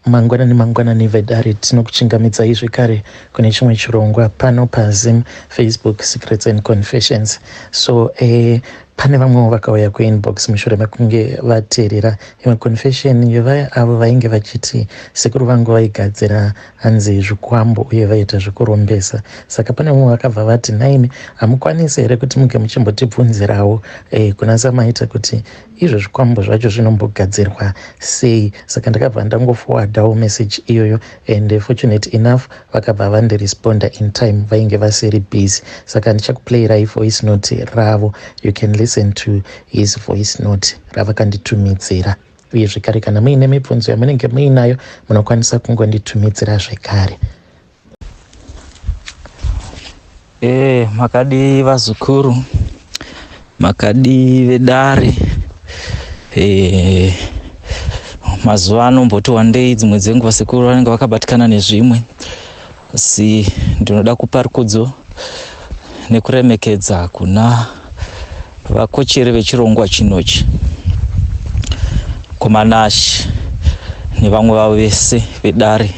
Mangwanani mangwanani vedare, tinokuchingamidzai zvekare kune chimwe chirongwa pano paZim Facebook Secrets and Confessions. So pane vamwewo vakauya kuinbox mushure mekunge vateerera imwe confession yevaya avo vainge vachiti sekuru vangu vaigadzira hanzi zvikwambo uye vaiita zvekurombesa. Saka pane vamwe vakabva vati, nhaimi hamukwanisi here kuti muge muchimbotibvunzirawo kuna Samaita kuti izvo zvikwambo zvacho zvinombogadzirwa sei? Saka ndakabva ndangoforwardawo message iyoyo and fortunate enough vakabva vandiresponda in time, vainge vasiri busy. Saka ndichakuplayirai voice note ravo. You can listen to his voice note ravakanditumidzira, uye zvekare kana muine mibvunzo yamunenge muinayo munokwanisa kungonditumidzira zvekare. Makadii vazukuru, makadii vedare? Mazuva ano mboti wandei, dzimwe dzenguva sekuru vanenge vakabatikana nezvimwe, asi ndinoda kupa rukudzo nekuremekedza kuna vakocheri vechirongwa chinochi, Komanashi nevamwe vavo vese vedare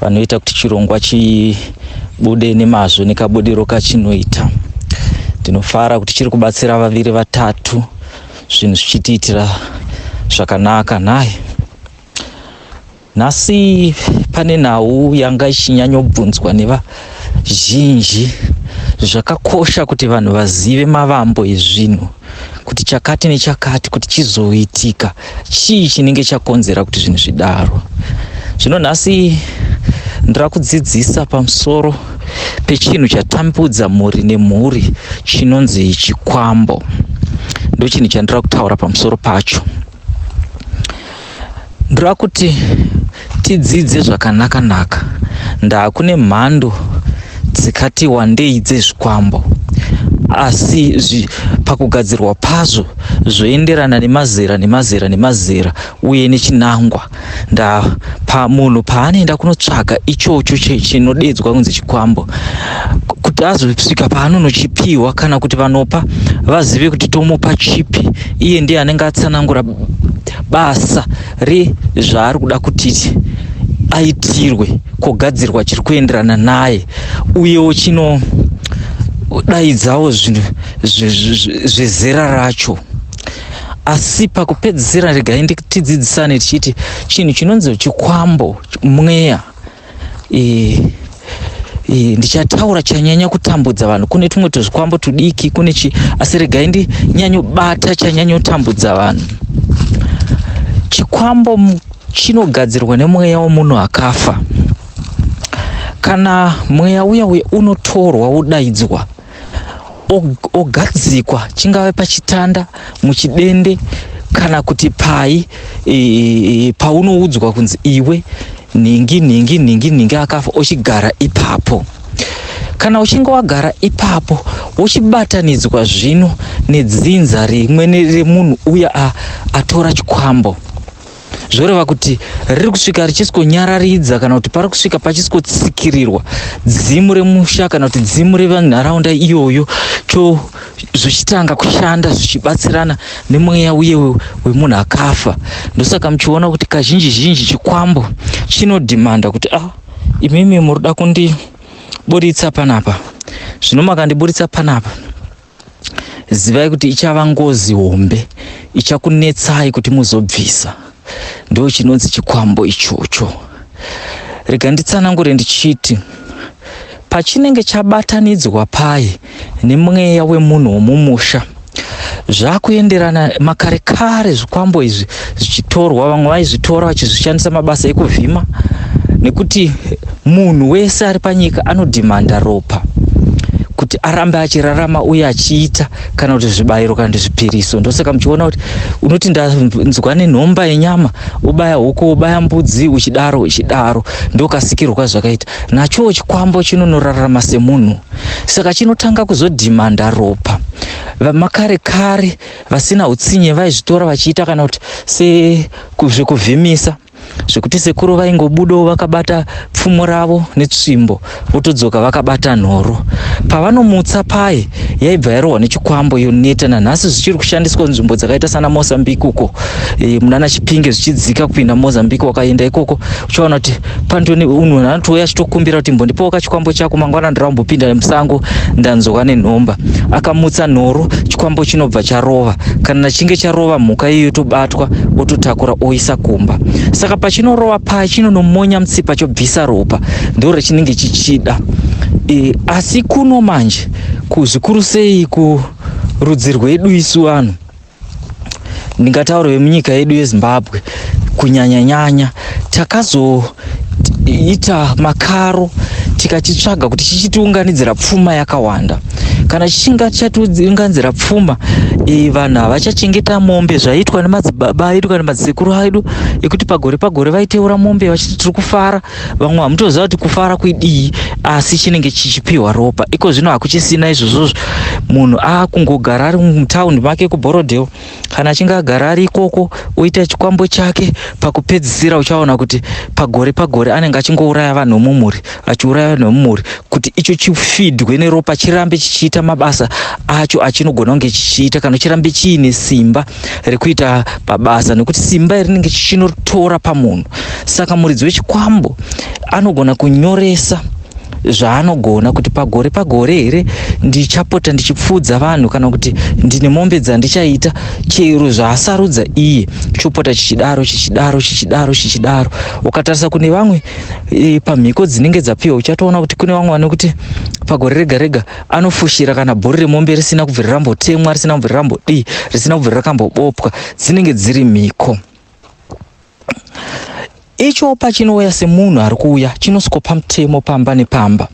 vanoita kuti chirongwa chibude nemazvo nekabudiro kachinoita. Ndinofara kuti chiri kubatsira vaviri vatatu, zvinhu zvichitiitira zvakanaka. Nhai, nhasi pane nhau yanga ichinyanyobvunzwa nevazhinji. Zvakakosha kuti vanhu vazive mavambo ezvinhu, kuti chakati nechakati kuti chizoitika, chii chinenge chakonzera kuti zvinhu zvidaro. Zvino nhasi ndira kudzidzisa pamusoro pechinhu chatambudza mhuri nemhuri chinonzi chikwambo. Ndo chinhu chandira kutaura pamusoro pacho. Ndira kuti tidzidze zvakanaka-naka. Ndakune mhando dzikati wandei dzezvikwambo, asi pakugadzirwa pazvo zvoenderana nemazera nemazera nemazera uye nechinangwa. Munhu paanoenda kunotsvaga ichocho chinodedzwa kunzi chikwambo, kuti azosvika paanonochipiwa, kana kuti vanopa vazive kuti tomupa chipi, iye ndiye anenge atsanangura basa rezvaari kuda kuti aitirwe, kogadzirwa chiri kuenderana naye, uyewo chinodaidzawo zvinhu zvezera racho. Asi pakupedzisira regai tidzidzisane tichiti chinhu chinonzi chikwambo mweya. Ndichataura chanyanya kutambudza vanhu. Kune tumwe tuzvikwambo tudiki, kune chi, asi regai ndinyanyobata chanyanyotambudza vanhu. Chikwambo chinogadzirwa nemweya wemunhu akafa. Kana mweya uya uya unotorwa wodaidzwa, ogadzikwa, chingave pachitanda, muchidende, kana kuti pai paunoudzwa kunzi iwe nhingi nhingi nhingi nhingi akafa, ochigara ipapo. Kana uchinge wagara ipapo, wochibatanidzwa zvino nedzinza rimwe remunhu uya atora chikwambo, zvoreva kuti riri kusvika richiswonyararidza, kana kuti pari kusvika pachiswotsikirirwa dzimu remusha kana kuti dzimu revanharaunda iyoyo, cho zvichitanga kushanda zvichibatsirana nemweya uye wemunhu akafa. Ndosaka muchiona kuti kazhinji zhinji chikwambo chinodhimanda kuti, ah, imimi murikuda kundiburitsa panapa, zvino makandiburitsa panapa, zivai kuti ichava ngozi hombe ichakunetsai kuti muzobvisa. Ndo chinonzi chikwambo ichocho. Rega nditsanangure ndichiti pachinenge chabatanidzwa pai nemweya wemunhu womumusha, zvakuenderana. Makare kare zvikwambo izvi zvichitorwa, vamwe vaizvitora vachizvishandisa mabasa ekuvhima, nekuti munhu wese ari panyika anodhimanda ropa kuti arambe achirarama uye achiita, kana kuti zvibayiro kana kuti zvipiriso. Ndosaka muchiona kuti unoti ndanzwa nenhomba yenyama, ubaya huku, ubaya mbudzi, uchidaro uchidaro. Ndokasikirwa kwazvakaita. Nachowo chikwambo chinonorarama semunhu, saka chinotanga kuzodhimanda ropa. Makare kare vasina utsinye vaizvitora vachiita kana kuti sezvekuvhimisa. Zvekuti sekuru vaingobudawo vakabata pfumo ravo netsvimbo votodzoka vakabata nhoro. Pavanomutsa paye yaibva yarohwa nechikwambo yoneta. Nanhasi zvichiri kushandiswa nzvimbo dzakaita sana Mozambique uko e, munana Chipinge zvichidzika kupinda Mozambique. Wakaenda ikoko uchaona kuti panotone unhu anotouya achitokumbira kuti mbondipawo kachikwambo chako, mangwana ndirambopinda musango ndanzwa nenhomba. Akamutsa nhoro, chikwambo chinobva charova. Kana chinge charova, mhuka iyo yotobatwa, ototakura oisa kumba. Saka pachinorova paya chinonomonya mutsipa chobvisa ropa, ndo rechinenge chichida. Asi kuno manje, kuzvikuru sei kurudzi rwedu isu vanhu, ndingataura vemunyika yedu yeZimbabwe kunyanyanyanya, takazoita makaro tikachitsvaga kuti chichitiunganidzira pfuma yakawanda. Kana chichinge chatiunganidzira pfuma, vanhu havachachengeta mombe zvaiitwa nemadzibaba edu kana madzisekuru edu, ekuti pagore pagore vaiteura mombe vachiti tiri kufara. Vamwe hamutoziva kuti kufara kuidii, asi chinenge chichipiwa ropa. Iko zvino hakuchisina izvozvozvo. Munhu akungogara ari mutaundi make kuBorrowdale. Kana achinge agara ari ikoko oita chikwambo chake, pakupedzisira uchaona kuti pagore pagore anenge achingouraya vanhu vemumhuri, achiuraya vanhu vemumhuri kuti icho chifidwe neropa, chirambe chichiita mabasa acho achinogona kunge chichiita, kana chirambe chiine simba rekuita mabasa, nekuti simba iri rinenge chichinotora pamunhu. Saka muridzi wechikwambo anogona kunyoresa zvaanogona kuti pagore pagore here ndichapota ndichipfuudza vanhu, kana kuti ndine mombe dzandichaita, chero zvaasarudza iye, chopota chichidaro, chichidaro, chichidaro, chichidaro. Ukatarisa kune vamwe pamhiko dzinenge dzapiwa, uchatoona kuti kune vamwe vanokuti pagore rega rega anofushira kana bhori remombe risina kubvira rambotemwa, risina kubvira rambodii, risina kubvira rakambobopwa. Dzinenge dziri mhiko. Icho pachinouya semunhu ari kuuya, chinosikopa mutemo pamba nepamba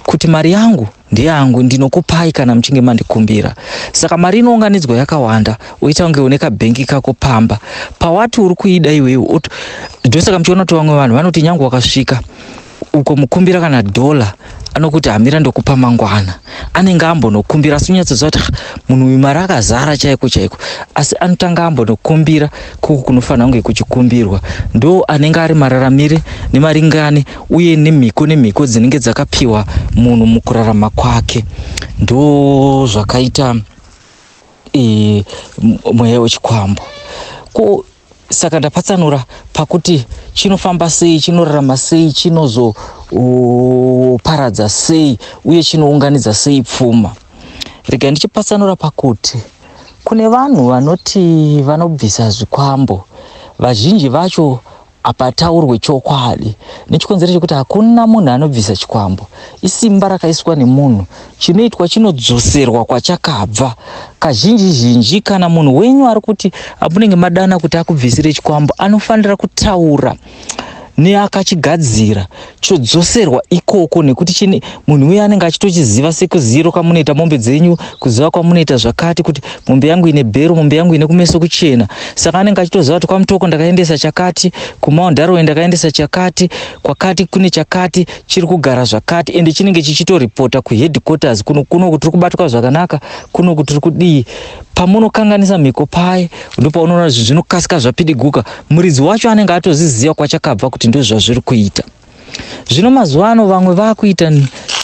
kuti mari yangu ndeyangu, ndinokupai kana muchinge mandikumbira. Saka mari inounganidzwa yakawanda, oita kunge une kabhengi kako pamba pawati uri kuida iwewe. Ndosaka muchiona kuti vamwe vanhu vanoti nyange wakasvika uko mukumbira kana dhola, anokuti hamira, ndokupa mangwana. Anenge ambonokumbira, asi unyatsoziva kuti munhu uyu mari akazara chaiko chaiko, asi anotanga ambonokumbira kuku kunofanira kunge kuchikumbirwa. Ndo anenge ari mararamire nemaringane uye nemhiko nemhiko dzinenge dzakapiwa munhu mukurarama kwake. Ndo zvakaita mweya wechikwambo. Ko saka ndapatsanura pakuti chinofamba sei, chinorarama sei, chinozoparadza sei uye chinounganidza sei pfuma. Rega ndichipatsanura pakuti kune vanhu vanoti vanobvisa zvikwambo. Vazhinji vacho hapataurwe chokwadi, nechikonzero chekuti hakuna munhu anobvisa chikwambo. Isimba rakaiswa nemunhu. Chinoitwa, chinodzoserwa kwachakabva. Kazhinji zhinji kana munhu wenyu ari kuti amunenge madana kuti akubvisire chikwambo, anofanira kutaura neakachigadzira, chodzoserwa ikoko, nekuti chine munhu uye anenge achitochiziva, sekuziro kwamunoita mombe dzenyu, kuziva kwamunoita zvakati, kuti mombe yangu ine bhero, mombe yangu ine kumeso kuchena. Saka anenge achitoziva kuti kwaMutoko ndakaendesa chakati, kuMount Darwin ndakaendesa chakati, kwakati kune chakati chiri kugara zvakati, ende chinenge chichitoripota kuheadquarters kuno, kuno tiri kubatwa zvakanaka, kuno tiri kudii. Pamunokanganisa mhiko paye, ndopaunoona zvinhu zvinokasika zvapidiguka. Muridzi wacho anenge atoziziva kwachakabva kuti ndo zvazviri kuita. Zvino mazuva ano vamwe vaakuita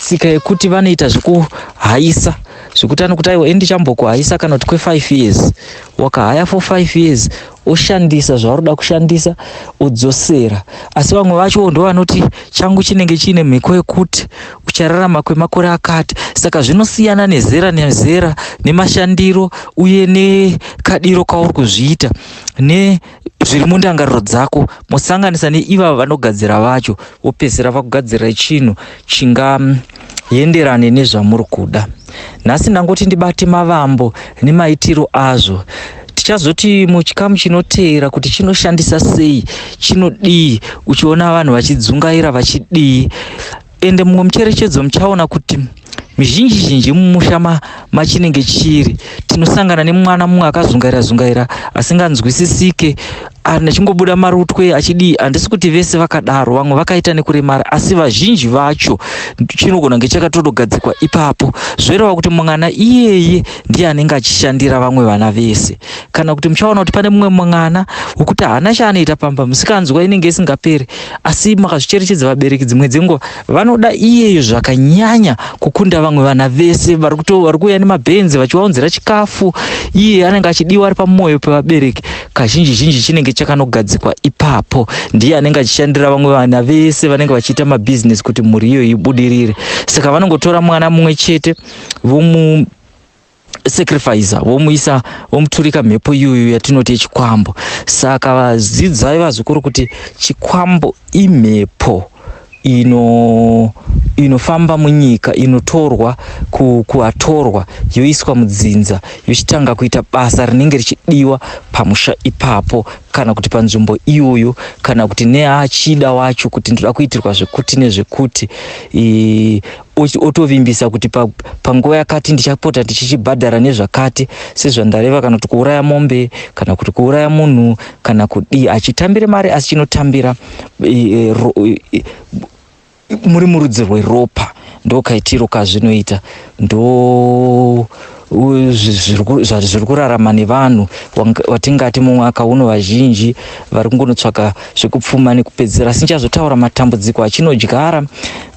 tsika yekuti vanoita zvekuhaisa, zvekuti anokuti aiwa, ini ndichambokuhaisa kana kuti kwe5 years. Wakahaya for 5 years, oshandisa zvauri kuda kushandisa, odzosera. Asi vamwe vacho ndo vanoti changu chinenge chiine mhiko yekuti uchararama kwemakore akati. Saka zvinosiyana nezera nezera, nemashandiro uye nekadiro kauri kuzviita, nezviri mundangariro dzako, mosanganisa neivava vanogadzira vacho, vopedzisira vakugadzira chinhu chingaenderane nezvamuri kuda. Nhasi ndangoti ndibate mavambo nemaitiro azvo. Tichazoti muchikamu chinoteera kuti chinoshandisa sei, chinodii, uchiona vanhu vachidzungaira vachidii. Ende mumwe mucherechedzo muchaona kuti mizhinji zhinji mumusha machinenge chiri, tinosangana nemwana mumwe akazungaira zungaira asinganzwisisike. Achingobuda marutwe achidii. Handisi kuti vese vakadaro, vamwe vakaita nekuremara, asi vazhinji vacho chinogona kunge chakatodogadzikwa ipapo. Zvoreva kuti mwana iyeye ndiye anenge achishandira vamwe vana vese. Kana kuti muchaona kuti pane mumwe mwana wekuti haana chaanoita pamba, musikanzwa inenge isingaperi, asi makazvicherechedza vabereki dzimwe dzenguva vanoda iyeyo zvakanyanya kukunda vamwe vana vese vari kuuya nemabhenzi vachivaunzira chikafu. Iye anenge achidiwa ari pamwoyo pevabereki. Kazhinji zhinji chinenge chakanogadzikwa ipapo, ndiye anenge achishandira vamwe vana vese vanenge vachiita mabhizinesi kuti mhuri iyoyo ibudirire. Saka vanongotora mwana mumwe chete, vomu sacrifice, vomuisa, vomuturika mhepo iyoyo yatinoti yechikwambo. Saka vadzidzai vazukuru kuti chikwambo imhepo inofamba munyika, inotorwa kuatorwa, yoiswa mudzinza, yochitanga kuita basa rinenge richidiwa pamusha ipapo kana kuti panzvimbo iyoyo, kana kuti neachida wacho kuti ndoda kuitirwa zvekuti nezvekuti, otovimbisa kuti panguva yakati ndichapota ndichichibhadhara nezvakati, sezvandareva, kana kuti kuuraya mombe kana kuti kuuraya munhu kana kudii, achitambire mari, asi chinotambira muri murudzi rweropa. Ndo kaitiro kazvinoita, ndo zviri kurarama nevanhu watingati mumwaka uno vazhinji vari kungonotsvaka zvekupfuma nekupedzisira. Asi ndichazotaura matambudziko achinodyara,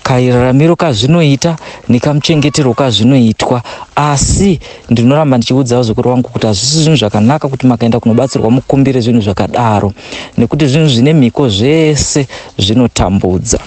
kararamiro kazvinoita nekamuchengeterwo kazvinoitwa. Asi ndinoramba ndichiudza vazukuru vangu kuti hazvisi zvinhu zvakanaka kuti makaenda kunobatsirwa mukumbire zvinhu zvakadaro, nekuti zvinhu zvine mhiko zvese zvinotambudza.